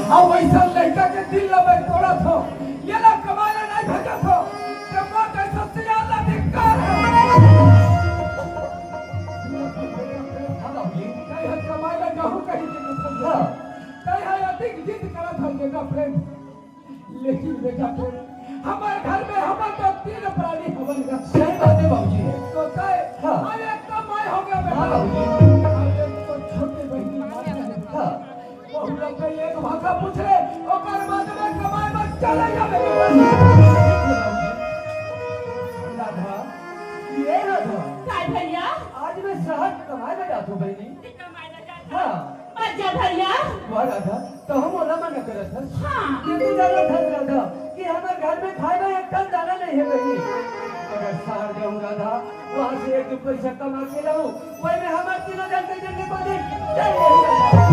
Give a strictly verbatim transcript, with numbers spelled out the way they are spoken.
अब वैसा लड़का के दिल ला मैं तोड़त हो, ये ला कमाए ला नहीं भेजत हो, ते मोर जैसा सियान ला धिक्कार है। हाँ बाबूजी। कहीं हम कमाए ला जाहूँ कहीं के कुछ हाँ। कहीं हम अधिक जिद करत हो बेटा प्रेम, लेकिन बेटा प्रेम, हमारे घर में हमन तो तीन प्राणी हमन का। सही बात है बाबूजी। तो तय हाँ। अब एक तो मैं हो गया बेटा। हाँ बाबूजी। अब एक तो छोटे बहनी माता है। हाँ। बहू लोग के एक भाषा पूछ ले, ओकर बाद में कमाए बर चले जाबे। राधा, ये राधा। काय भैया? आज मैं शहर कमाए बर जात हूँ बहनी। कमाए बर जात हाँ। अच्छा भैया। वाह राधा, तो हम ओला मना करत हस। हाँ। ये तो जानत हस राधा कि हमर घर में खाए बर एक ठन दाना नहीं है बहनी। अगर शहर जाऊँ राधा, वहाँ से एक दो पैसा कमा के लाऊँ, वही में हमर तीनों जन के जन के पानी चल जाई राधा।